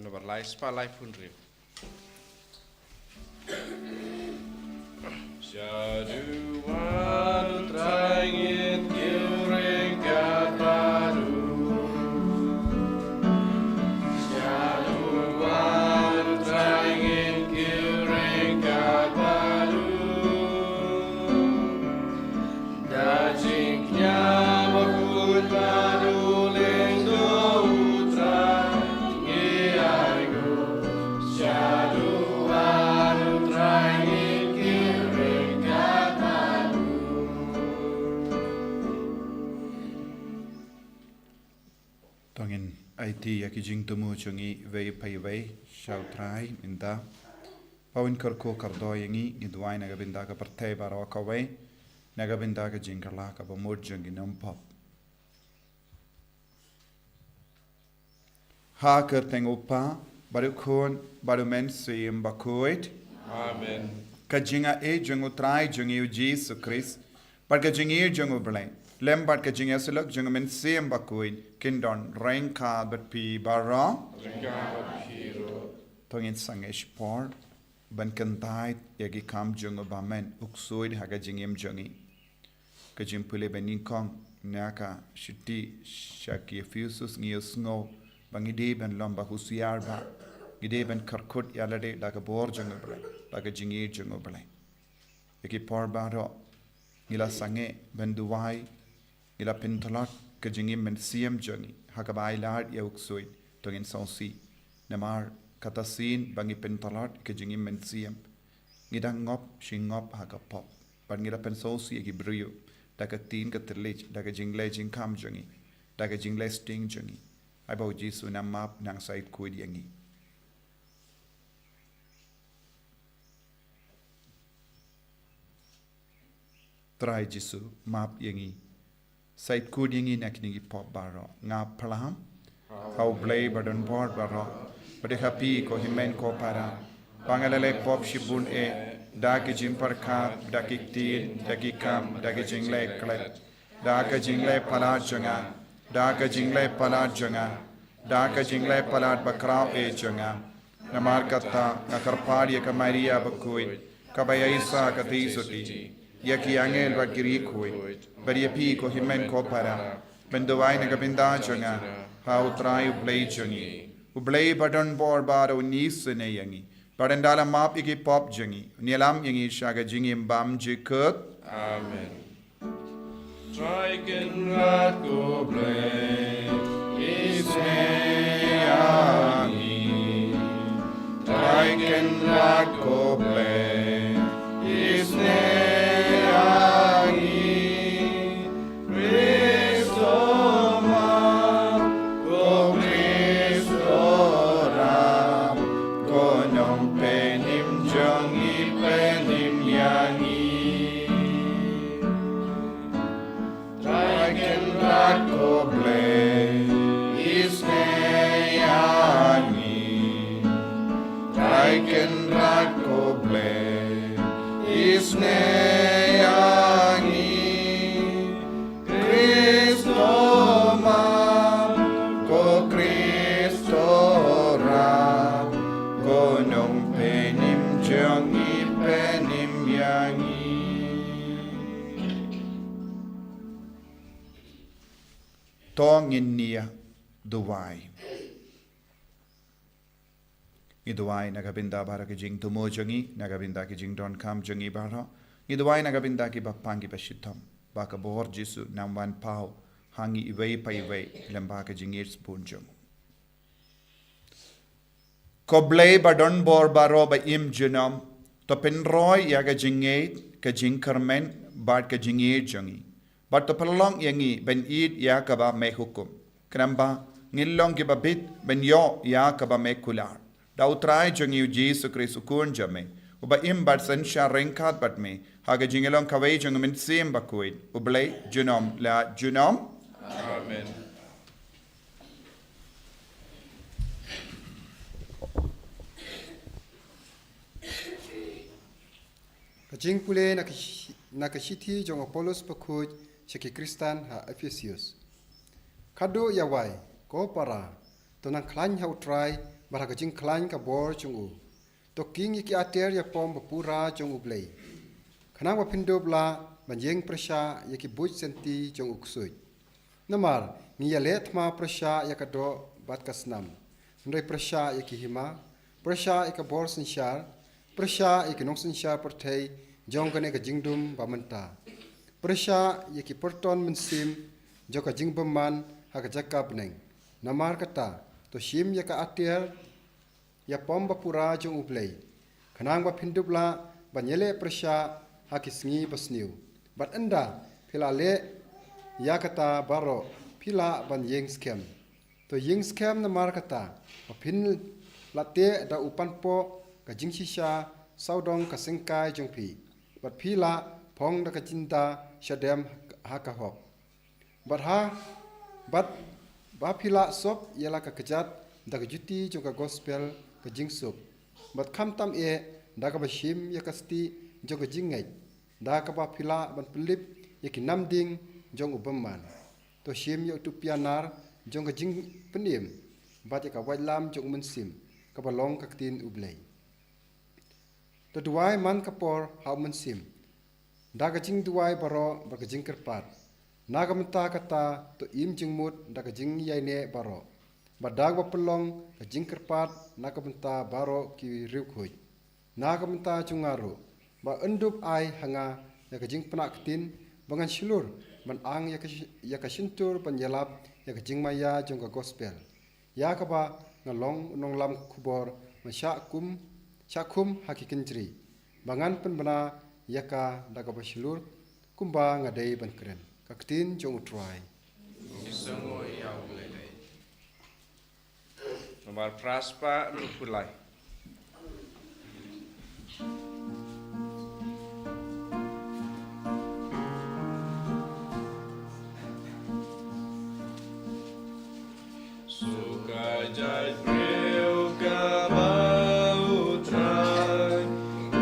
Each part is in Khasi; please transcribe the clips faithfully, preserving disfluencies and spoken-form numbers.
Number lai spah lai phew hynriew. Shaduh Wan u Trai ngin kiew ryngkat bad u. Shaduh Wan u Trai ngin kiew ryngkat bad u. Da jingkñia bakhuid bad u lyngdoh u Trai ngi ainguh. Shaduh Wan u Trai ngin kiew ryngkat bad u. To ngin aiti ïa ki jingthmu jong ngi iwei pa iwei sha u Trai mynta. Ba un kyrkhu kyrdoh ïa ngi, ngi duwai na ka bynta ka pyrthei baroh kawei, na ka bynta ka jingkylla kaba mut jong ki nongpop. Ha ka kyrteng u Kpa, bad u Khun, bad u Mynsiem Bakhuid. Amen. Ka jingaiei jong u Trai jong ngi u Jisu Khrist, bad ka jingïeit jong u Blei, lem bad ka jingïasyllok jong u Mynsiem Bakhuid, kin don ryngkat bad phi baroh. Ryngkat bad phi ruh. To ngin sangeh shipor ban kyntait ïa ki kam jong u Bamon, u ksuid ha ka jingim jong ngi. Ka jingpule ba nyngkong na ka shithi sha ki Ephesus ngi ïohsngew ba ngi dei ban long ba husiar bha, ngi dei ban kyrkhu ïa lade da ka bor jong u Blei, da ka jingïeit jong u Blei. Ïa ki por baroh ngi la sangeh ban duwai, ngi la pyntlot ka jingim mynsiem jong ngi ha kaba ailad ïa u ksuid. To ngin sngewsih, namar kata sien ba ngi pyntlot ka jingim mynsiem, ngi dang ngop shi ngop ha ka pop. Bad ngi la pynsngewsih ïa ki briew da ka ktien ka thylliej, da ka jingleh jingkham jong ngi, da ka jingleh sting jong ngi. Ai ba u Jisu un nang map, nang shait khuid ïa ngi. Trai Jisu, map ïa ngi. Shait khuid ïa ngi na kine ki pop baroh. Nga phla ha u Blei ba don bor baroh, bad ha phi ko hynmen ko para, ba nga la leh pop shibun eh, da ki jingpyrkhat, da ki ktien, da ki kam, da ki jingleh klet, da ka jingleh palat jong nga, da ka jingleh palat jong nga, da ka jingleh palat bakhraw eh jong nga. Namar kata nga kyrpad ïa ka Maria bakhuid, kaba ïaishah katei shatei, ïa ki angel bad ki riewkhuid, bad ïa phi ko hynmen ko para, ban duwai na ka bynta jong nga ha u Trai u Blei jong ngi. U Blei ba don bor baroh un isynei ïa ngi, bad un da la map ïa ki pop jong ngi, un ïalam ïa ngi sha ka jingim bymjukut. Amen. Trai Kynrad ko Blei, isynei ïa ngi. Trai Kynrad ko Blei, isynei ïa ngi. Khristomam, ko Khristorap, ko Nongpynim jong ngi, pynim ïa ngi. Trai Kynrad ko Blei, isynei ïa ngi. Trai Kynrad ko Blei, isynei ïa ngi. Khristomam, ko Khristorap, ko Nongpynim jong ngi, pynim ïa ngi. To ngin ïa duwai. Ngi duwai na ka bynta baroh ki jingthmu jong ngi, na ka bynta ki jingdonkam jong ngi baroh. Ngi duwai na ka bynta ki bapang ki bashitom, ba ka bor Jisu nang wan paw ha ngi iwei pa iwei, lem bad ka jingïeit shibun jong u. Ko Blei ba don bor baroh ba im junom, to pynroi ïa ka jingngeit, ka jingkyrmen, bad ka jingïeit jong ngi. Bad to pynlong ïa ngi ban ïeit ïa kaba me hukum, khnang ba ngin long kiba bit ban ïoh ïa kaba me kular. Da u Trai jong ngi u Jisu Khrist u Khun jong me, uba im bad synshar ryngkat bad me ha ka jingïalong kawei jong u Mynsiem Bakhuid, U Blei junom la junom. Amen. Ka jingpule na ka shi-, na ka shithi jong u Paulus bakhuid sha ki Khristan ha Ephesus. Khadduh ïa wai, ko para, to nang khlaiñ ha u Trai, bad ha ka jingkhlaiñ ka bor jong u. To khing ïa ki atiar ïapom bapura jong U Blei, khnang ba phin dup lah ban ïeng pyrshah ïa ki buit senti jong u ksuid. Namar ngi ïaleh thma pyrshah ïa ka doh bad ka snam, hynrei pyrshah ïa ki hima, pyrshah ïa ka bor synshar, pyrshah ïa ki nongsynshar pyrthei jong kane ka jingdum ba mynta, pyrshah ïa ki pyrton mynsiem jong ka jingbymman ha ka jaka bneng. Namar kata, to shim ïa ka atiar ïapom bapura jong U Blei, khnang ba phin dup lah ban ïaleh pyrshah ha ki sngi basniew. Bad ynda phi la leh ïa kata baroh, phi lah ban ïeng skhem. To ïeng skhem namar kata, ba phin la teh da u panpoh ka jingshisha sawdong ka syngkai jong phi, bad phi lah phong da ka jinda shadem ha ka hok. Bad ha, bad ba phi lah sop ïa la ka kjat da ka juti jong ka gospel ka jingsuk, bad khamtam eh da kaba shim ïa ka stieh jong ka jingngeit, da kaba phi lah ban pynlip ïa ki namding jong u bymman. To shim ïa utu u pianar jong ka jingpynim, bad ïa ka waitlam jong u mynsiem kaba long ka ktien U Blei. To duwai man ka por ha u mynsiem da ka jingduwai baroh bad ka jingkyrpad. Na ka bynta kata, to im jingmut da ka jingïaineh baroh, bad da kaba pynlong ka jingkyrpad na ka bynta baroh ki riewkhuid. Na ka bynta jong nga ruh, ba yn dup ai ha nga ïa ka jingpynah ktien, ba ngan shlur ban ang ïa ka shi-, ïa ka shyntur ban ïalap ïa ka jingmaïa jong ka gospel, ïa kaba nga long u nonglam khubor ban shah kum, shah khum ha ki kynjri, ba ngan pynbna ïa ka da kaba shlur kumba nga dei ban kren. Ka ktien jong U Trai. Namar phra spah hynriewphew lai. Suka jait briew kaba U Trai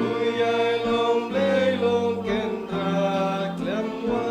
u ïai long Blei long kynrad khlem wai.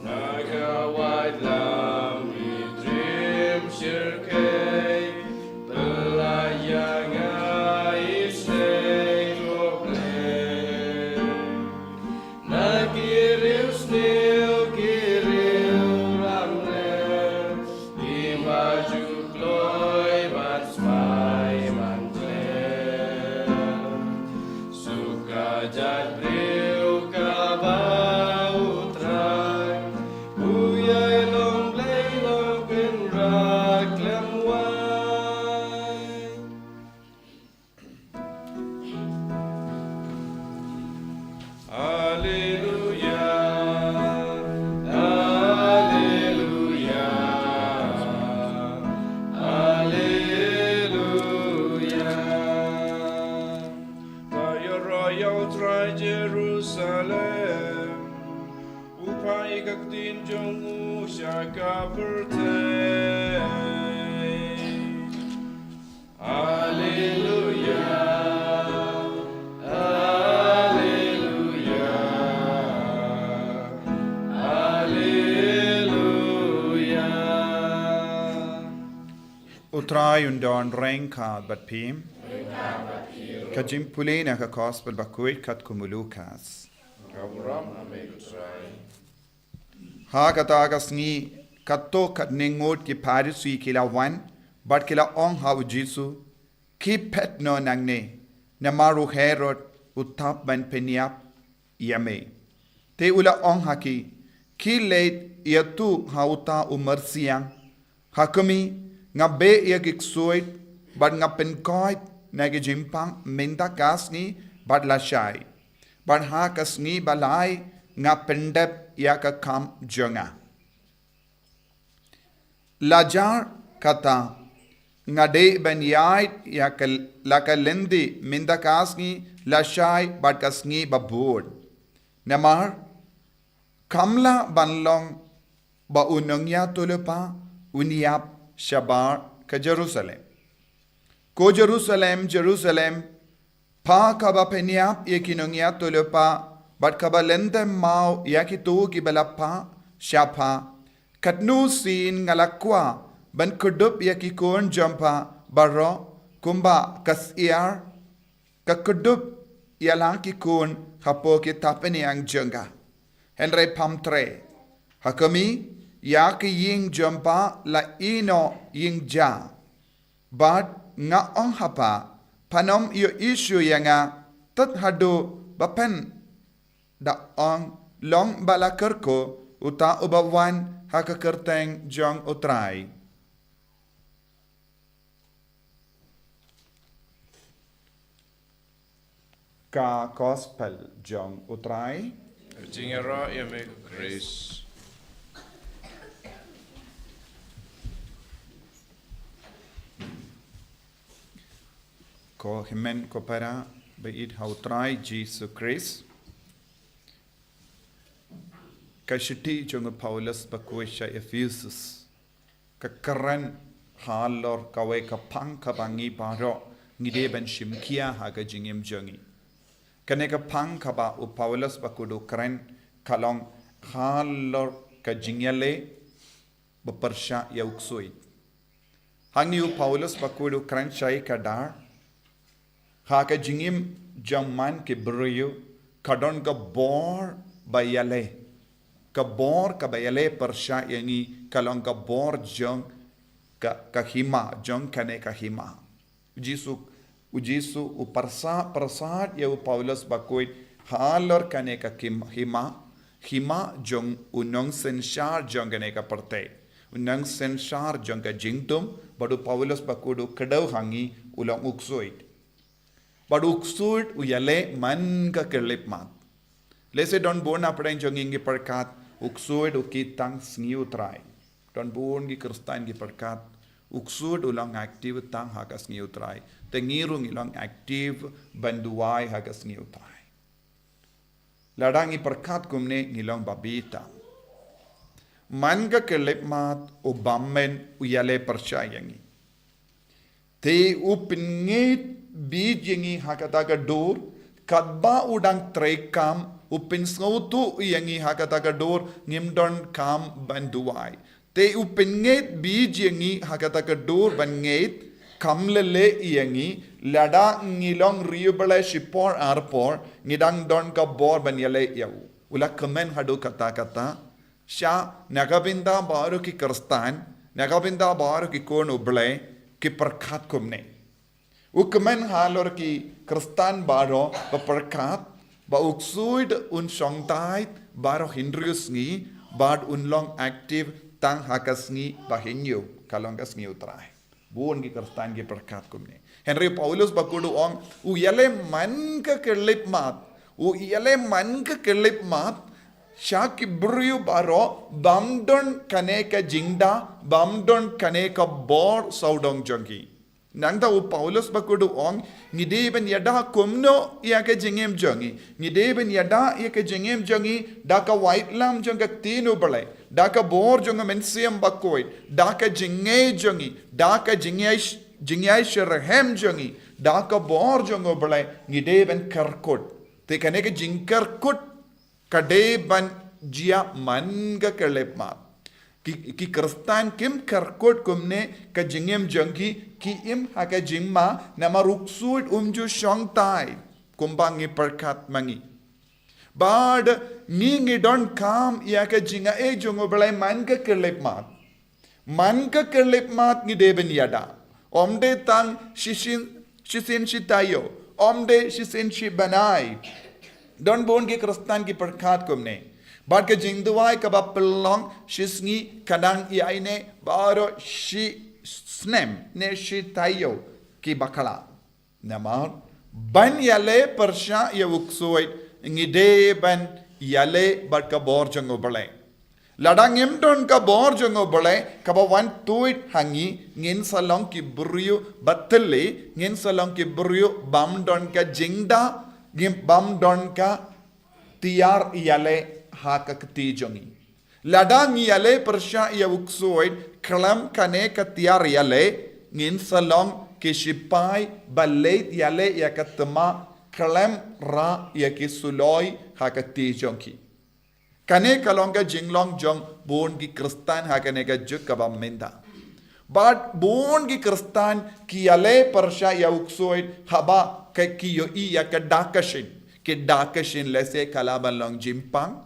Na ka waitlam i triem shyrkhei, pynlait ïa nga i sei ko Blei. Na ki riewsniew ki riewrangrep, i ba ju kloi ban smai ban khlem. Suka jait briew kaba U Trai u ïai long Blei long kynrad khlem wai. Alleluia, alleluia, alleluia. Ba ïaroh ïa U Trai Jerusalem, u phah ïa ka ktien jong u sha ka pyrthei. Alleluia, alleluia, alleluia. U Trai un don ryngkat bad phi. Ka jingpule na ka Gospel bakhuid katkum u Lukas. Ka burom ha me ko Trai. Ha kata ka sngi, katto katne ngut ki Pharisi ki la wan bad ki la ong ha u Jisu, khie phet noh nangne, namar u Herod u thap ban pynïap ïa me. Te u la ong ha ki, khie leit ïathuh ha uta u myrsiang, ha kmie, nga beh ïa ki ksuid bad nga pynkoit na ki jingpang mynta ka sngi bad lashai, bad ha ka sngi ba lai nga pyndep ïa ka kam jong nga. La jar kata, Nga dei ban ïaid ïa ka la ka lynti mynta ka sngi lashai bad ka sngi ba bud. Namar kam lah ban long ba u nongïathuhlypa un ïap shabar ka Jerusalem. Ko Jerusalem, Jerusalem, pha kaba pynïap ïa ki nongïathuhlypa bad kaba lyntem maw ïa kito kiba la phah sha pha. Katno sien nga la kwah ban kdup ïa ki khun jong pha baroh kumba ka syiar ka kdup ïa la ki khun hapoh ki thapniang jong ka. Hynrei pham trei ha kmie, ïa ki ïing jong pha la ïehnoh ïing ja. Bad nga ong ha pha, phan ym ïohi shuh ïa nga tad haduh ba phin da ong, long ba la kyrkhu uta uba wan ha ka kyrteng jong U Trai. Ka Gospel jong U Trai. Jingïaroh ïa me ko Khrist. Ko hynmen ko para ba ïeit ha U Trai Jisu Khrist. Ka shithi jong u Paulus bakhuid sha Ephesus ka kren halor kawei ka phang kaba ngi baroh ngi dei ban shim khia ha ka jingim jong ngi. Kane ka phang kaba u Paulus bakhuid u kren ka long halor ka jingïaleh ba pyrshah ïa u ksuid. Hangne u Paulus bakhuid u kren shai ka dar ha ka jingim jong man ki briew ka don ka bor ba ïaleh. Ka bor kaba ïaleh pyrshah ïa ngi ka long ka bor jong ka, ka hima, jong kane ka hima. U Jisu, u Jisu u pyrshah, pyrshah ïa u Paulus bakhuid halor kane ka kim, hima, hima jong u nongsynshar jong kane ka pyrthei. U nongsynshar jong ka jingtum, bad u Paulus bakhuid u kdew ha ngi u long u ksuid. Bad u ksuid u ïaleh man ka khyllipmat. Lehse don bun na pdeng jong ngi ngi pyrkhat u ksuid u kit tang sngi U Trai. Don bun ki Khristan ki pyrkhat u ksuid u long active tang ha ka sngi U Trai. Te ngi ruh ngi long active ban duwai ha ka sngi U Trai. Lada ngi pyrkhat kumne ngi long babieit tam. Man ka khyllipmat u bymmen u ïaleh pyrshah ïa ngi. Te u pynngeit bieit ïa ngi ha kata ka dur, katba u dang treikam, u pynsngewthuh ïa ngi ha kata ka dur, ngim don kam ban duwai. Te u pynngeit bieit ïa ngi ha kata ka dur ban ngeit, kam leh leh ïa ngi, lada ngi long riewblei shipor arpor, ngi dang don ka bor ban ïaleh ïa u. U la kmen haduh katta katta, sha, na ka bynta baroh ki Khristan, na ka bynta baroh ki khun U Blei, ki pyrkhat kumne. U kmen halor ki Khristan baroh ba pyrkhat, ba u ksuid un shongthait baroh hynriew sngi, bad un long active tang ha ka sngi ba hynñiew, ka long ka sngi U Trai. Bun ki Khristan ki pyrkhat kumne. Hynrei Paulus bakhuid u ong, u ïaleh man ka khyllipmat, u ïaleh man ka khyllipmat, sha ki briew baroh, bym don kane ka jingda, bym don kane ka bor sawdong jong ki. Nangta u Paulus bakhuid u ong, ngi dei ban ïada kumno ïa ka jingim jong ngi. Ngi dei ban ïada ïa ka jingim jong ngi, da ka waitlam jong ka ktien U Blei, da ka bor jong ka Mynsiem Bakhuid, da ka jingngeit jong ngi, da ka jingïai, jingïai shitrhem jong ngi, da ka bor jong U Blei, ngi dei ban kyrkut. Te kane ka jingkyrkut, ka dei ban jia man ka khyllipmat. Ki, ki Khristan kim kyrkut kumne ka jingim jong ki, ki im ha ka jingma, namar u ksuid um ju shongthait, kumba ngi pyrkhat ma ngi. Bad ngi ngi donkam ïa ka jingaiei jong U Blei man ka khyllipmat. Man ka khyllipmat ngi dei ban ïada. Ym dei tang shisien, shisien shi taïew. Ym dei shisien shi bnai. Don bun ki Khristan ki pyrkhat kumne. Bad ka jingduwai kaba pynlong shisngi ka nang ïaineh baroh shi snem ne shi taïew ki bakla. Namar, ban ïaleh pyrshah ïa u ksuid, ngi dei ban ïaleh bad ka bor jong U Blei. Lada ngim don ka bor jong U Blei kaba wan tuid ha ngi, ngin sa long ki briew ba tylli, ngin sa long ki briew bym don ka jingda, ngim bym don ka tiar ïaleh ha ka kti jong ngi. Lada ngi ïaleh pyrshah ïa u ksuid khlem kane ka tiar ïaleh, ngin sa long ki shipai ba leit ïaleh ïa ka thma khlem rah ïa ki suloi ha ka kti jong ki. Kane ka long ka jinglong jong bun ki Khristan ha kane ka juk kaba mynta. Bad bun ki Khristan ki ïaleh pyrshah ïa u ksuid haba ki ïohi ïa ka dak ka shin. Ka dak ka shin lehse ka lah ban long jingpang,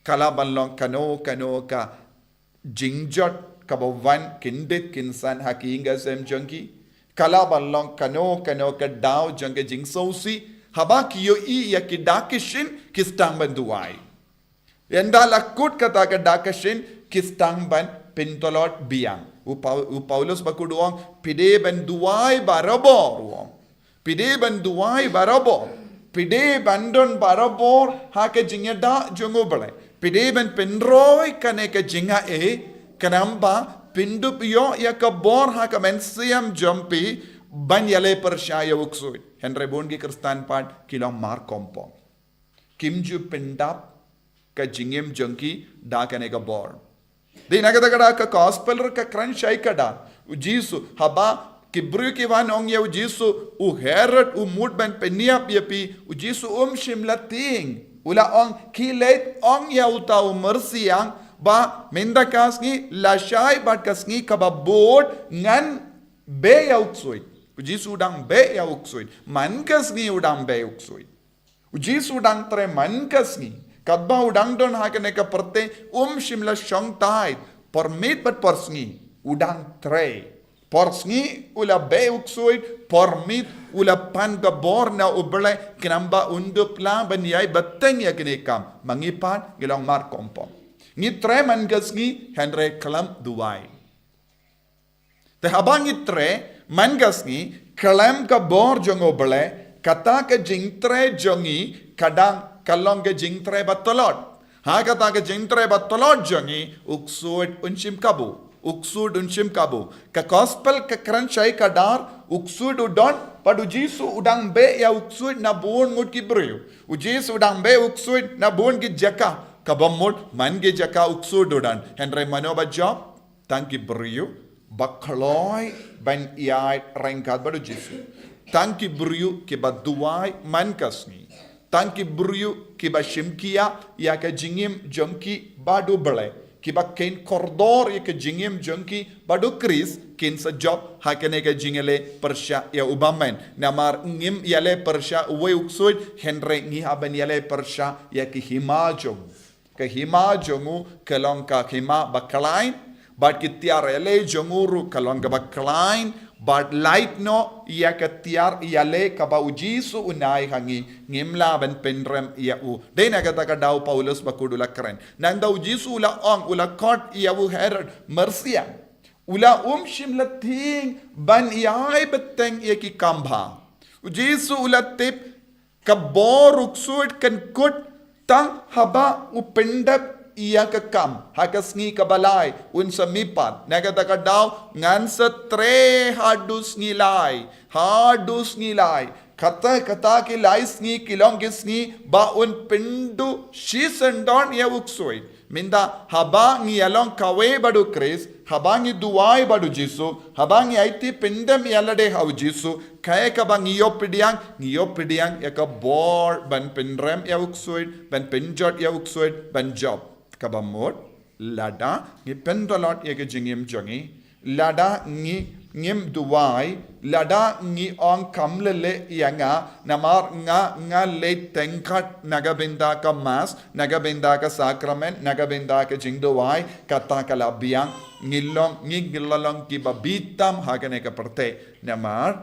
ka lah ban long kano kano ka jingjot kaba wan kyndit kynsan ha ka ïing ka sem jong ki. Ka lah ban long kano kano ka daw jong ka jingsngewsih, haba ki ïohi ïa ka dak ka shin ki sdang ban duwai. Ynda la kut kata ka dak ka shin ki sdang ban pyntlot biang. U Pau-, u Paulus bakhuid u ong, phi dei ban duwai barabor, u ong. Phi dei ban duwai barabor. Phi dei ban don barabor ha ka jingïada jong U Blei. Phi dei ban pynroi kane ka jingaiei, khnang ba phin dup ïoh ïa ka bor ha ka mynsiem jong phi ban ïaleh pyrshah ïa u ksuid. Hynrei bun ki Khristan pat ki long markongpong. Kim ju pyndap ka jingim jong ki da kane ka bor. Dei na kata ka daw ka gospel ruh ka kren shai kata. U Jisu, haba ki briew ki wan ong ïa u Jisu, u Herod u mut ban pynïap ïa phi, u Jisu um shym la tieng. U la ong, khie leit ong ïa uta u myrsiang ba mynta ka sngi lashai bad ka sngi kaba bud ngan beh ïa u ksuid. U Jisu u dang beh ïa u ksuid. Man ka sngi u dang beh u ksuid. U Jisu u dang trei man ka sngi. Katba u dang don ha kane ka pyrthei um shym la shong tied. Por miet bad por sngi u dang trei. Por sngi u la beh u ksuid, por miet u la pan ka bor na U Blei khnang ba un dup lah ban ïai bteng ïa kane ka kam. Ma ngi pat ngi long markongpong. Ngi trei man ka sngi hynrei khlem duwai. Te haba ngi trei man ka sngi khlem ka bor jong U Blei, kata ka jingtrei jong ngi ka dang ka long ka jingtrei ba tlot. Ha kata ka jingtrei ba tlot jong ngi u ksuid un shim kabu. U ksuid un shim kabu. Ka gospel ka kren shai kata, u ksuid u don bad u Jisu u dang beh ïa u ksuid na bun ngut ki briew. U Jisu u dang beh u ksuid na bun ki jaka. Kaba mut man ki jaka u ksuid u don. Hynrei mano ba jop? Tang ki briew ba kloi ban ïaid ryngkat bad u Jisu. Tang ki briew kiba duwai man ka sngi. Tang ki briew kiba shim khia ïa ka jingim jong ki bad U Blei, kiba kheiñ kordor ïa ka jingim jong ki bad u Khrist, kin sa jop ha kane ka jingïaleh pyrshah ïa u bymman. Namar ngim ïaleh pyrshah uwei u ksuid hynrei ngi hap ban ïaleh pyrshah ïa ka hima jong u. Ka hima jong u ka long ka hima ba khlaiñ, bad ki tiar ïaleh jong u ruh ka long kaba khlaiñ, bad lait noh ïa ka tiar ïaleh kaba u Jisu un ai ha ngi, ngim lah ban pynrem ïa u. Dei na kata ka daw u Paulus bakhuid u la kren. Nangta u Jisu u la ong, u la khot ïa u Herod myrsiang. U la um shym la tieng ban ïai bteng ïa ki kam bha. U Jisu u la tip ka bor u ksuid kan kut tang haba u pyndep ïa ka kam. Ha ka sngi kaba lai un sa mihpat. Na kata ka daw ngan sa trei haduh sngi lai. Haduh sngi lai. Kata, kata ki lai sngi ki long ki sngi ba un pynduh shisyndon ïa u ksuid. Mynta haba ngi ïalong kawei bad u Khrist, haba ngi duwai bad u Jisu, haba ngi aiti pyndem ïa lade ha u Jisu, kaei kaba ngi ïoh pdiang, ngi ïoh pdiang ïa ka bor ban pynrem ïa u ksuid, ban pynjot ïa u ksuid, ban jop. Kaba mut, lada ngi pyntlot ïa ka jingim jong ngi, lada ngi ngim duwai, lada ngi ong kam leh leh ïa nga, namar nga, nga leit tyngkat na ka bynta ka Mass, na ka bynta ka sakramen, na ka bynta ka jingduwai, kata ka la biang, ngi long, ngi, ngi la long kiba bitam ha kane ka pyrthei. Namar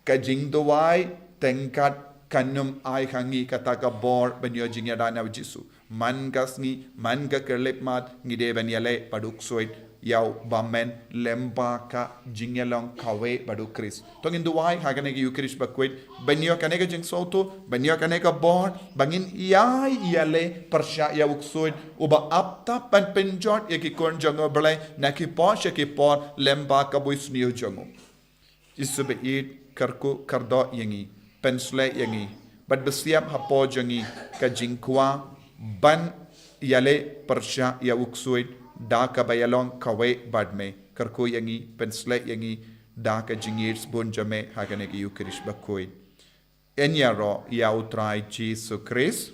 ka jingduwai tyngkat kan ym ai ha ngi kata ka bor ban ïoh jingïada na u Jisu. Man ka sngi, man ka khyllipmat, ngi dei ban ïaleh bad u ksuid ïa u bymman lyngba ka jingïalong kawei bad u Khrist. To ngin duwai ha kane ka Ïukharist bakhuid ban ïoh kane ka jingsngewthuh, ban ïoh kane ka bor, ba ngin ïai ïaleh pyrshah ïa u ksuid uba ap tap ban pynjot ïa ki khun jong u Blei na ki por sha ki por lyngba ka bunsniew jong u. Jisu ba ïeit, kyrkhu kyrdoh ïa ngi, pynshlei ïa ngi, bad bsiap hapoh jong ngi ka jingkwah ban ïaleh pyrshah ïa u ksuid da kaba ïalong kawei bad me. Kyrkhu ïa ngi, pynshlei ïa ngi da ka jingïeit sbun jong me ha kane ka Ïukharist bakhuid. Yn ïaroh ïa u Trai Jisu Khrist.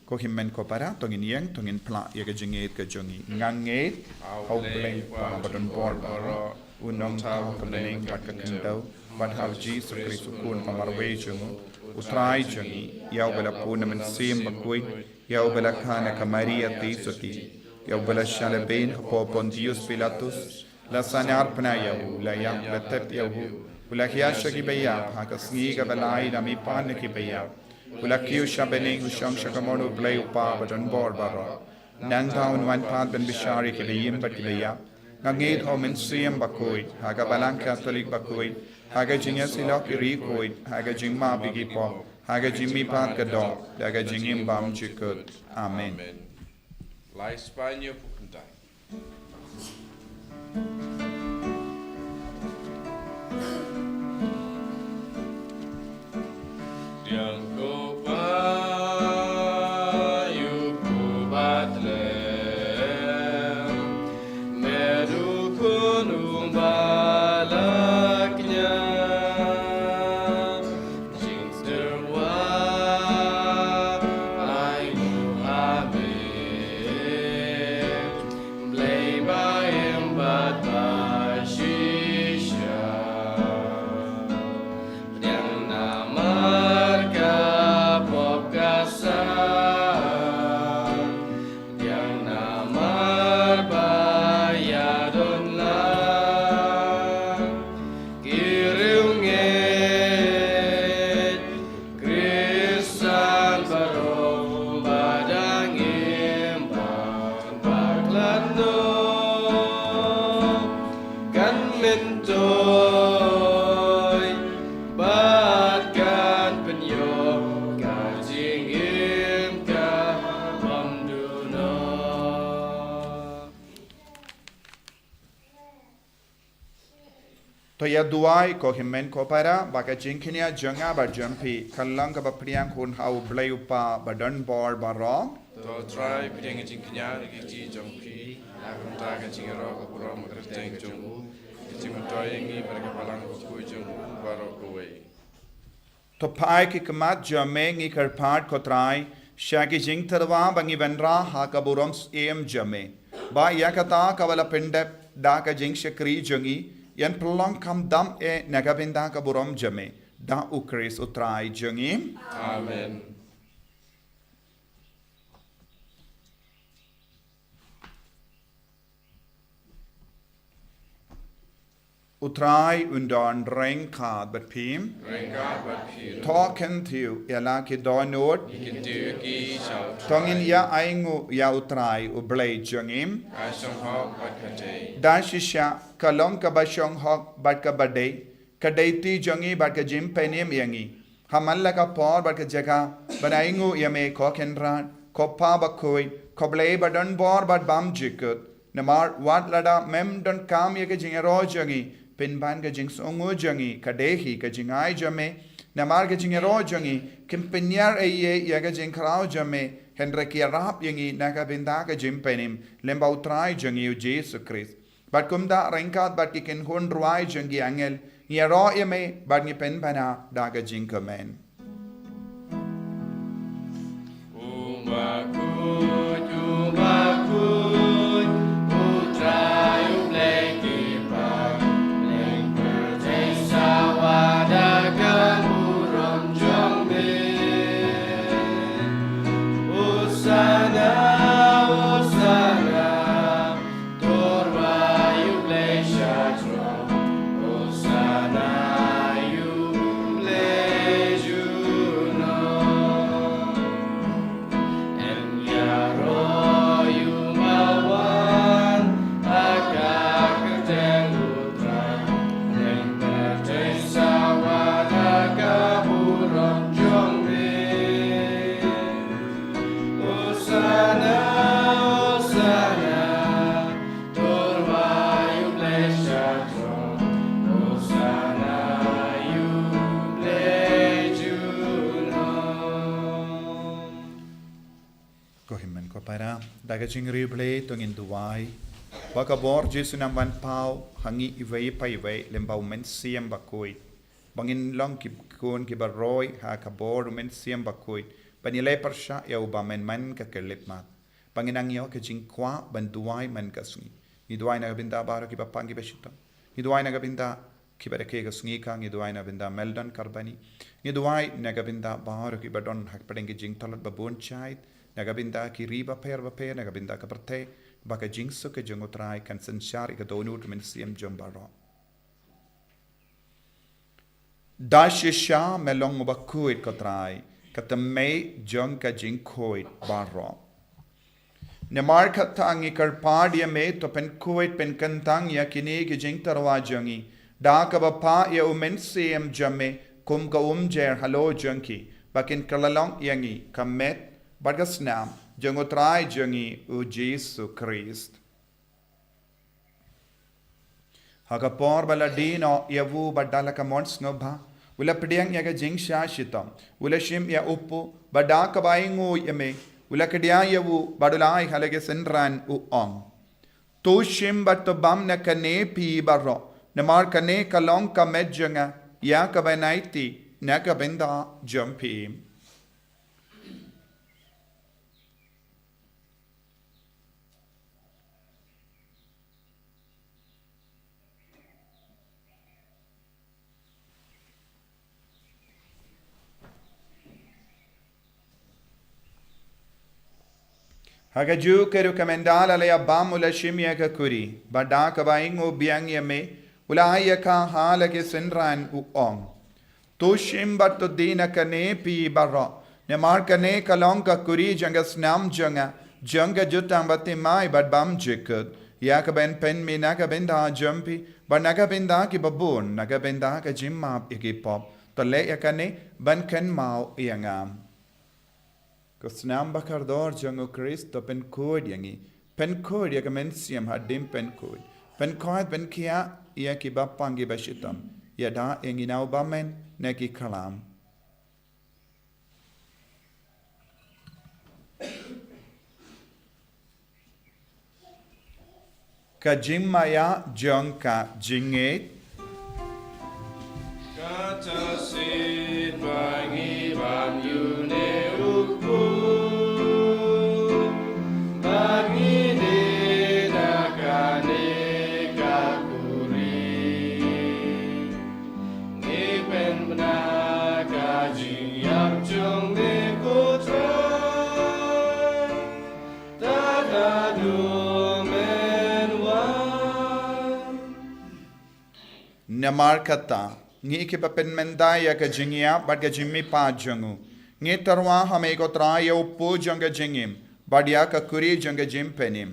Ko hynmen ko para, to ngin ïeng, to ngin phla ïa ka jingïeit ka jong ngi. Nga ngeit ha u Blei Kpa ba don bor baroh, u nongthaw ka bneng bad ka khyndew, bad ha u Jisu Khrist u Khun ba marwei jong u, u Trai jong ngi, ïa uba la pun na Mynsiem Bakhuid, ïa uba la kha na ka Maria Theisotti, ïa uba la shah lehbeiñ hapoh Pontius Pilatus, la sahnarphna ïa u, la ïap, la tep ïa u, u la hiar sha ki baïap, ha ka sngi kaba lai da mihpat na ki baïap, u la kiew sha bneng, u shong sha kamon u Blei u Kpa ba don bor baroh. Nangta un wan pat ban bishar ïa ki baïm bad ki baïap. Nga ngeit ha u Mynsiem Bakhuid, ha ka Balang Katholik bakhuid, ha ka jingïasyllok ki riewkhuid, ha ka jingmap ïa ki pop, ha ka jingmihpat ka doh, da ka jingim bymjukut. Amen. Lai Spania Pukntai. Blei ba im bad ba shisha. Pdiang namar ka pop ka san. Pdiang namar ba ïadon lang ki riewngeit. Khristan baroh ba dang im bad ba khlad noh kan myntoi bad kan pynïoh ka jingim ka bym duh noh. To ïa duwai ko hynmen ko para, ba ka jingkñia jong nga bad jong phi kan long kaba pdiang hun ha u Blei u Kpa ba don bor baroh. To Trai, pdiang ka jingkñia da ka jingkti jong phi, na ka bynta ka jingïaroh ka burom ka kyrteng jong u, ka jingmyntoi ïa ngi bad ka Balang bakhuid jong u baroh kawei. To phai ki khmat jong me, ngi kyrpad ko Trai, sha ki jingtyrwa ba ngi wanrah ha ka burom syiem jong me. Ba ïa kata kaba la pyndep da ka jingshakri jong ngi, yn pynlong kham dam eh na ka bynta ka burom jong me. Da u Khrist u Trai jong ngi. Amen. U Trai un don ryngkat bad phi. Ryngkat bad phi. To kyntiew ïa la ki dohnud. Ngi kyntiew ïa ki sha u Trai. To ngin ïa ainguh ïa u Trai u Blei jong ngi. Ka shong hok bad ka dei. Da shisha ka long kaba shong hok bad kaba dei, ka dei ti jong ngi bad ka jingpynim ïa ngi. Ha man la ka por bad ka jaka ban ainguh ïa me ko Kynrad, ko Kpa bakhuid, ko Blei ba don bor bad bymjukut. Namar wat lada mem donkam ïa ka jingïaroh jong ngi, pynban ka jingsngewnguh jong ngi ka dei hi ka jingai jong me. Namar ka jingïaroh jong ngi kim pynïar ei ei ïa ka jingkhraw jong me, hynrei ka ïarap ïa ngi na ka bynta ka jingpynim lyngba u Trai jong ngi u Jisu Khrist. Bad kumta ryngkat bad ki kynhun rwai jong ki angel, ngi ïaroh ïa me bad ngi pynbna da ka jingkmen. U bakhuid, u bakhuid, u Trai u Blei ki bymman, ïing pyrthei sawa da ka burom jong me. Hosana, Hosana. To rwai ïa u Blei sha throne. Hosana ïa u Blei junom. Yn Para, da ka jingriewblei to ngin duwai ba ka bor Jisu un wan paw ha ngi iwei pa iwei lem bad u Mynsiem Bakhuid, ba ngin long ki khun kiba roi ha ka bor u Mynsiem Bakhuid, ban ïaleh pyrshah ïa u bymman man ka khyllipmat, ba ngin nang ïoh ka jingkwah ban duwai man ka sngi. Ngi duwai na ka bynta baroh kiba pang kiba shitom. Ngi duwai na ka bynta kiba rakhe ka sngi ka, ngi duwai na ka bynta Meldon Karbani. Ngi duwai na ka bynta baroh kiba don hapdeng ki jingtlot ba bun jait, na ka bynta ki ri bapher bapher, na ka bynta ka pyrthei, ba ka jingsuk ka jong u Trai kan synshar ïa ka dohnud ka mynsiem jong baroh. Da shisha me long uba khuid ko Trai, ka tymmen jong ka jingkhuid baroh. Namar kata ngi kyrpad ïa me to pynkhuid pynkyntang ïa kine ki jingtyrwa jong ngi da kaba phah ïa u Mynsiem jong me kum ka umjer halor jong ki, ba kin kylla long ïa ngi ka met bad ka snam jong u Trai jong ngi u Jisu Khrist. Ha ka por ba la die noh ïa u bad da la ka mon sngewbha, u la pdiang ïa ka jingshah shitom, u la shim ïa u kpu, bad da kaba ainguh ïa me, u la kdiah ïa u bad u la ai ha la ki synran, u ong: To shim bad to bam na kane phi baroh, namar kane ka long ka met jong nga ïa kaba yn aiti na ka bynta jong phi. Ha kajuh ka ruh, ka mynta la ïa bam, u la shim ïa ka kuri, bad da kaba ainguh biang ïa me, u la ai ïa ka ha la ki synran, u ong: To shim bad to die na kane phi baroh, namar kane ka long ka kuri jong ka snam jong nga, jong ka jutang bathymmai bad bymjukut, ïa kaba yn pynmih na ka bynta jong phi bad na ka bynta ki babun, na ka bynta ka jingmap ïa ki pop. To leh ïa kane ban kynmaw ïa nga. Ko snam ba kordor jong u Khrist, to pynkhuid ïa ngi. Pynkhuid ïa ka mynsiem hadien pynkhuid. Pynkhuid, pynkhiah ïa ki bapang ki bashitom. Ïada ïa ngi na u bymman na ki khlam. Ka jingmaïa jong ka jingngeit. Kata shisien ba ngi bam ïa une u kpu, ba ngi die na kane ka kuri. Ngi pynbna ka jingïap jong me ko Trai, tad haduh men wan. Namar kata, ngi kiba pynmynta ïa ka jingïap bad ka jingmihpat jong u, ngi tyrwa ha me ko Trai ïa u kpu jong ka jingim, bad ïa ka kuri jong ka jingpynim.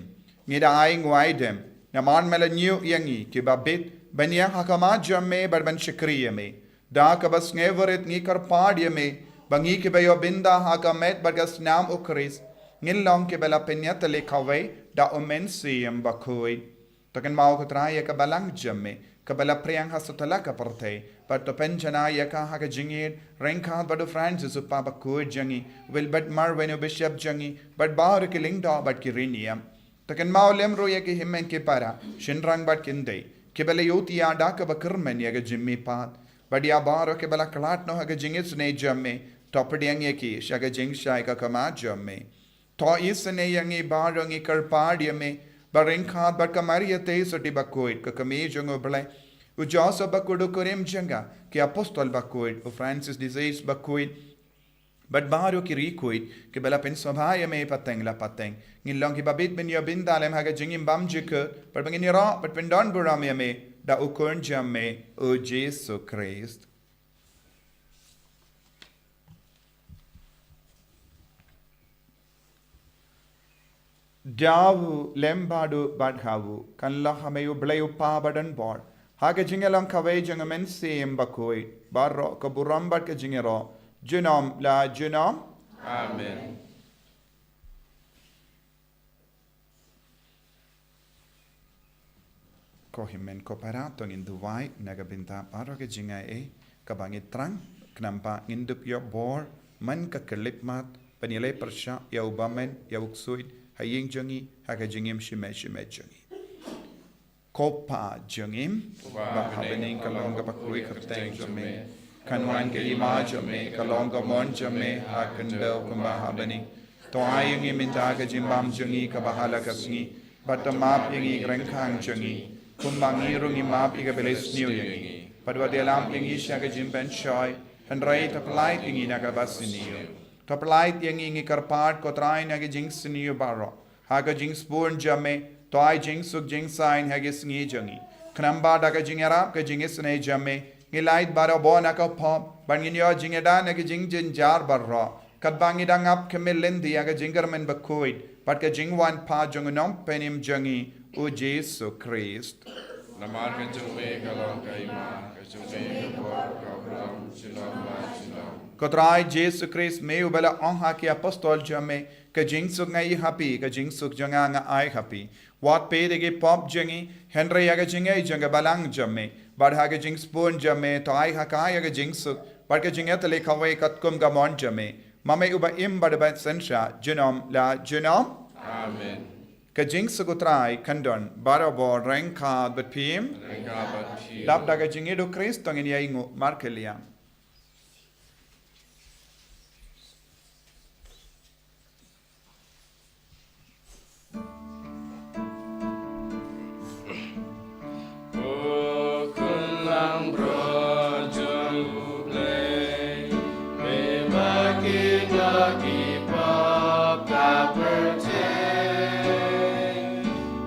Ngi da ai nguaidem, namar me la ñiew ïa ngi kiba bit, ban ïeng ha khmat jong me bad ban shakri ïa me. Da kaba sngewrit ngi kyrpad ïa me, ba ngi kiba ïoh bynta ha ka met bad ka snam u Khrist, ngin long kiba la pynïatylli kawei da u Mynsiem Bakhuid. To kynmaw ko Trai ïa ka balang jong me, kaba la phriang ha satlak ka pyrthei, bad to pynjanai ïa ka ha ka jingïeit, ryngkat bad u Francis u Kpa Bakhuid jong ngi, Wilbert Marweiñ u Bishop jong ngi, bad baroh ki lyngdoh bad ki riewniam. To kynmaw lem ruh ïa ki hynmen ki para, shynrang bad khyndai, kiba la ïohthiah da kaba kyrmen ïa ka jingmihpat, bad ïa baroh kiba la khlad noh ha ka jingisynei jong me, to pdiang ïa ki sha ka jingshai ha khmat jong me. To isynei ïa ngi baroh, ngi kyrpad ïa me, ba ryngkat bad ka Maria Theisotti Bakhuid, ka Kmie jong u Blei, u Joseph Bakhuid u kurim jong ka, ki Apostol Bakhuid, u Francis de Sales Bakhuid, bad baroh ki riewkhuid kiba la pynsngewbha ïa me pateng la pateng, ngin long kiba bit ban ïoh bynta lem ha ka jingim bymjukut, bad ba ngin ïaroh bad pyndon burom ïa me da u Khun jong me, u Jisu Khrist. Da u lem bad u bad ha u, kan long ha me U Blei U Kpa badonbor, ha ka jingïalong kawei jong U Mynsiem Bakhuid, baroh ka burom bad ka jingïaroh, junom la junom. Amen. Ko hynmen ko para, to ngin duwai na ka bynta baroh ka jingai ei kaba ngi thrang, khnang ba ngin dup ïoh bor man ka khyllipmat ban ïaleh pyrshah ïa u bymman, ïa u ksuid, ha ïing jong ngi, ha ka jingim shimet shimet jong ngi. Ko Pa jong ngi ba ha bneng, ka long kaba kyrkhu ïa ka kyrteng jong me. Kan wan ka hima jong me, ka long ka mon jong me ha khyndew kumba ha bneng. To ai ïa ngi mynta ka jingbam jong ngi kaba ha la ka sngi, bad to map ïa ngi ki ryngkang jong ngi, kumba ngi ruh ngi map ïa kiba leh sniew ïa ngi. Bad wat ïalam ïa ngi sha ka jingpynshoi, hynrei to pyllait ïa ngi na kaba sniew. To pyllait ïa ngi, ngi kyrpad ko Trai, na ki jingsniew baroh. Ha ka jingsbun jong me, to ai jingsuk jingsaiñ ha ki sngi jong ngi. Khnang ba da ka jingïarap ka jingisynei jong me, ngin lait barabor na ka pop, bad ngin ïoh jingïada na ki jingjynjar baroh, katba ngi dang ap khmih lynti ïa ka jingkyrmen bakhuid bad ka jingwan pat jong u Nongpynim jong ngi, u Jisu Khrist. Namar ka jong me ka long ka hima, ka jong me ka bor, ka burom junom la junom. Ko Trai Jisu Khrist, me uba la ong ha ki apostol jong me, ka jingsuk nga ai ha phi, ka jingsuk jong nga nga ai ha phi. Wat peit ïa ki pop jong ngi, hynrei ïa ka jingngeit jong ka balang jong me. Bad ha ka jingsbun jong me, to ai ha ka ïa ka jingsuk bad ka jingïatylli kawei katkum ka mon jong me, ma me uba im bad uba synshar junom la junom. Amen. Ka jingsuk u Trai kan don barabor ryngkat bad phi. Ryngkat bad phi. Dap da ka jingïeit u Khrist to ngin ïa ainguh markylliang. Ko Khun Langbrot jong U Blei, me ba ki doh ki pop ka pyrthei,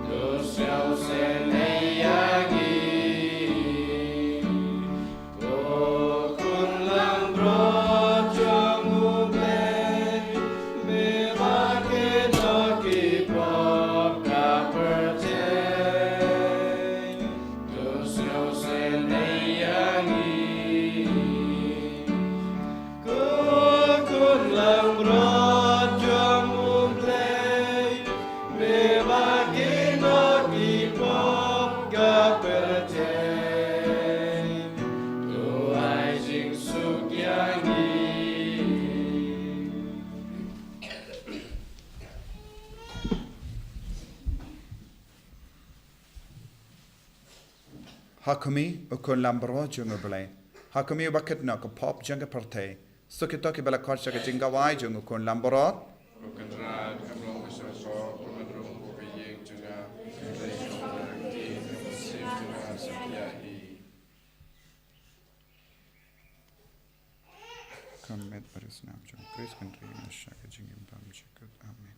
to sngewsynei ïa ngi. Ko Khun Langbrot jong U Blei, me ba ki doh ki pop ka pyrthei, to sngewsynei ïa ngi. Ko Khun Langbrot jong U Blei, me ba ki doh ki pop ka pyrthei, to ai jingsuk ïa ngi. Ha khmih, U Khun Langbrot jong U Blei. Ha khmih uba kit noh ka pop jong ka pyrthei. Suk ïa kito kiba la khot sha ka jingkhawai jong U Khun Langbrot. Ko Kynrad, kam long ka shongkor, ko Kynrad, ko ka ïing jong nga, ka ïing jong nga, ka ïing jong nga, ka ïing jong nga, suk ïa hi. Ka met bad ka snam jong U Khrist kan ri na sha ka jingim bymjukut. Amen.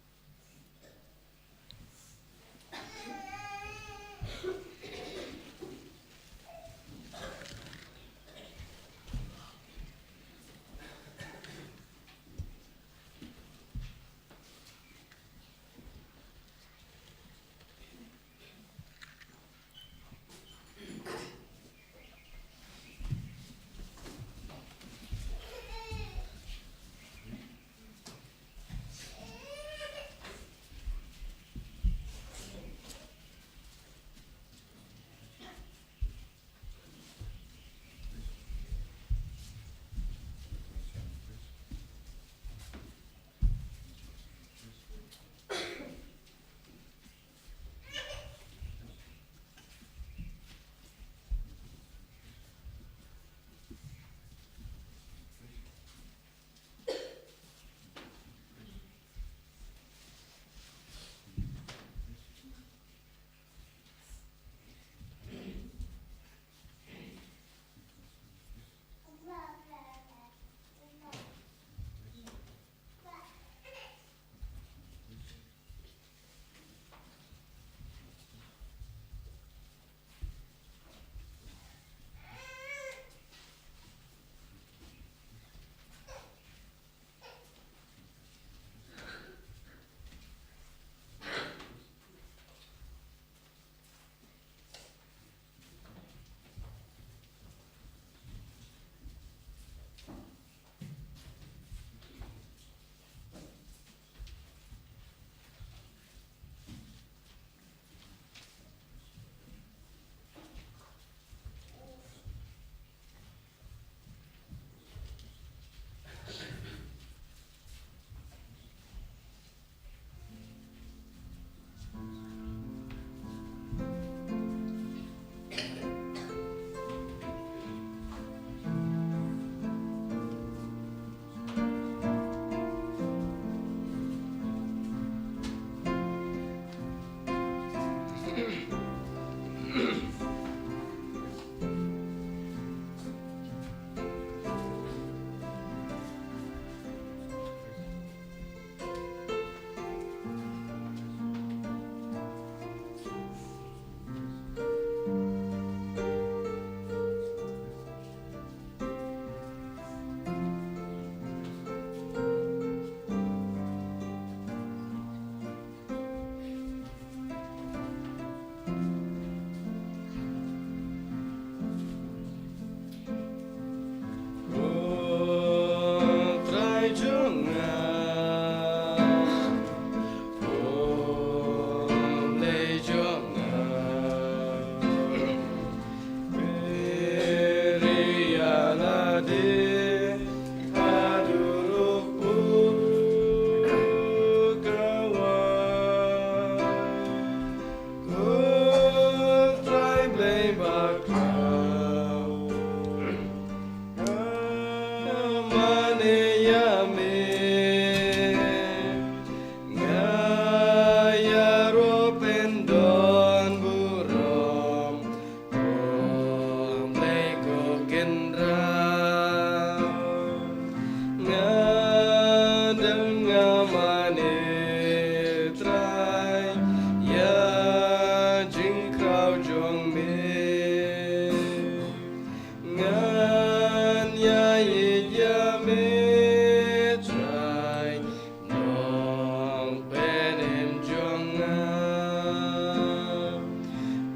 Te haduh ruh u kawan, ko Trai Blei bakhuid. Mane ïa me, nga ïaroh pyndon burom. Ko Blei ko Kynrad, nga dang nga mane Trai ïa jingkraw jong me. Ngan ïa ïeit ïa me Trai, Nongpynim jong nga,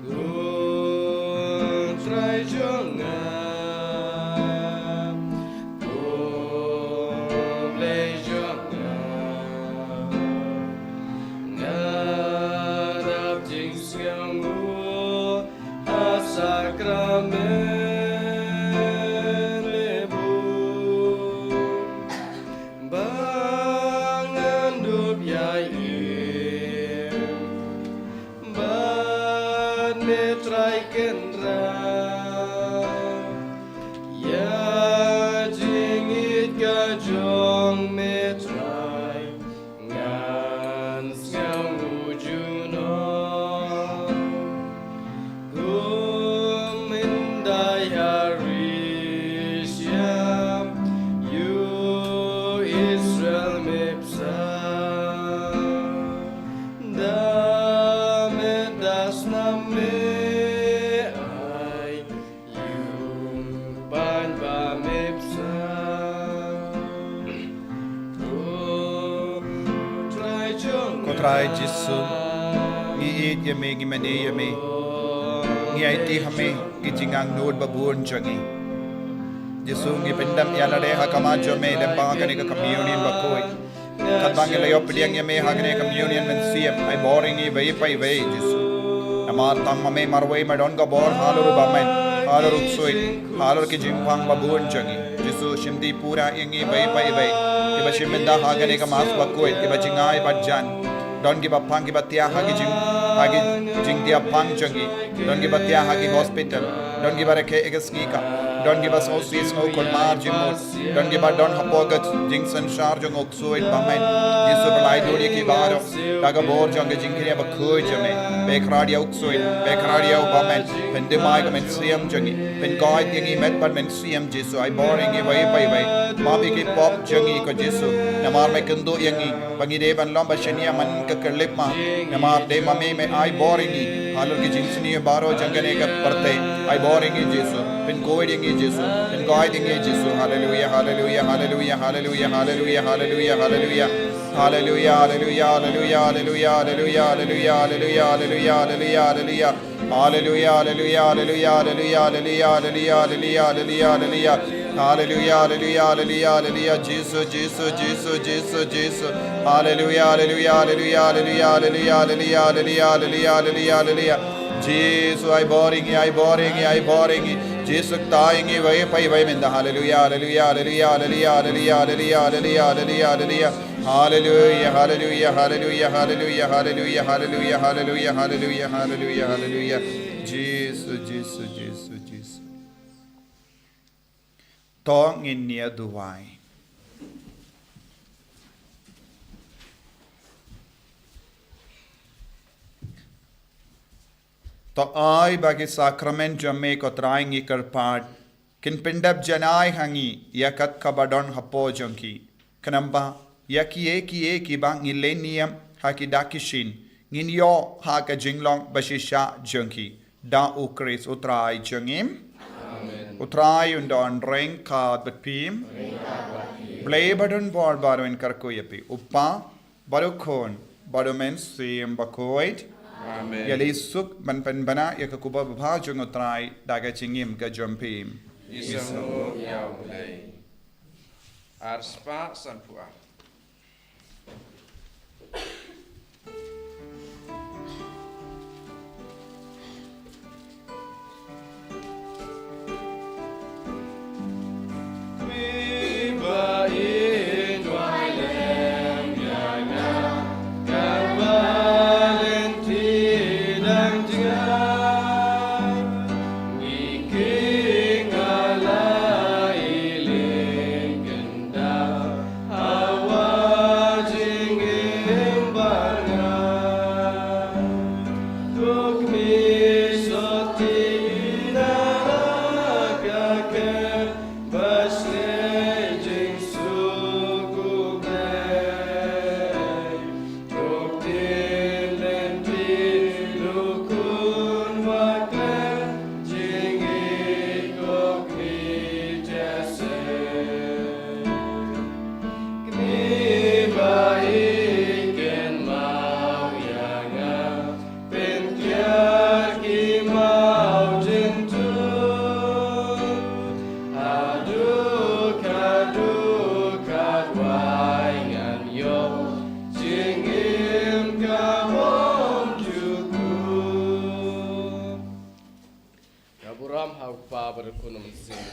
ko Trai jong nga, ko Blei jong nga. Nga dap jingsngewnguh ha sakramen lebur. Ba ngan dup ïa im bad me Trai Kynrad, ïa jingïeit ka jong me Trai ngan sngewnguh junom. Kum in da ïa ri shyiap ïa u Israel me bsa, da met da snam me ai ïa u paid ba me bsa. Ko Trai Jisu, ngi ïeit ïa me, ngi mane ïa me. Ngi aiti ha me ki jingangnud ba bun jong ngi. Jisu, ngi pyndem ïa lade ha khmat jong me lyngba kane ka communion bakhuid. Katba ngi la ïoh pdiang ïa me ha kane ka communion mynsiem, ai bor ïa ngi iwei pa iwei Jisu. Namar tang ma me marwei me don ka bor halor u bymman, halor u ksuid, halor ki jingpang ba bun jong ngi. Jisu, shim dih pura ïa ngi iwei pa iwei kiba shim bynta ha kane ka Mass bakhuid, kiba jingai bad jan. Don kiba pang kiba tiah ha ki jing, ha ki jingtiah pang jong ngi. Don kiba tiah ha ki hospital. Don kiba rakhe ïa ka sngi ka. Don kiba sngewsih sngewkulmar jingmut. Don kiba don hapoh ka jingsynshar jong u ksuid bymman. Jisu, pyllait lut ïa ki baroh da ka bor jong ka jingkyrkhu bakhuid jong me. Pynkhraw ïa u ksuid, pynkhraw ïa u bymman. Pyndem ïa ka mynsiem jong ngi. Pynkoit ïa ngi met bad mynsiem Jisu, ai bor ïa ngi iwei pa iwei. Map ïa ki pop jong ngi ko Jisu. Namar me kynduh ïa ngi ba ngi dei ban long ba shaniah man ka khyllipmat. Namar dei ma me me ai bor ïa ngi halor ki jingsniew baroh jong kane ka pyrthei. Ai bor ïa ngi Jisu. Pynkoit ïa ngi Jisu. Pynkoit ïa ngi Jisu. Haleluia, haleluia, haleluia, haleluia, haleluia, haleluia, haleluia. Haleluia, haleluia, haleluia, haleluia, haleluia, haleluia, haleluia, haleluia, haleluia, haleluia. Haleluia, haleluia, haleluia, haleluia, haleluia, haleluia, haleluia, haleluia. Haleluia, haleluia, haleluia, haleluia, Jisu, Jisu, Jisu, Jisu, Jisu. Haleluia, haleluia, haleluia, haleluia, haleluia, haleluia, haleluia, haleluia, haleluia. Jisu, ai bor ïa ngi, ai bor ïa ngi, ai bor ïa ngi. Jisu, kta ïa ngi iwei pa iwei mynta. Haleluia, haleluia, haleluia, haleluia, haleluia, haleluia, haleluia, haleluia, haleluia. Haleluia, haleluia, haleluia, haleluia, haleluia, haleluia, haleluia, haleluia, haleluia, haleluia. Jisu, Jisu, Jisu, Jisu. To ngin ïa duwai. To ai ba ki sakramen jong me ko Trai ngi kyrpad kin pyndep janai ha ngi ïa kat kaba don hapoh jong ki. Khnang ba ïa kiei kiei kiba ngi leh niam ha ki dak ki shin ngin ïoh ha ka jinglong ba shisha jong ki. Da u Khrist u Trai jong ngi. Amen. U Trai un don ryngkat kat bad phi. Ryngkat bad phi. Blei ba don bor baroh un kyrkhu ïa phi. U Kpa, bad u Khun, bad u Mynsiem Bakhuid. Amen. Ïa lei suk ban pynbna ïa ka kuba babha jong u Trai da ka jingim ka jong phi. Isynei ïa u Blei. Ar spah sanphew ar.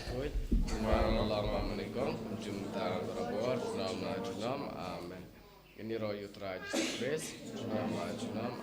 Khuid, kumba la long mynnyngkong, kumjuh mynta, barabor, junom la junom. Amen. Ngin ïaroh ïa U Trai Jisu Khrist, junom la junom.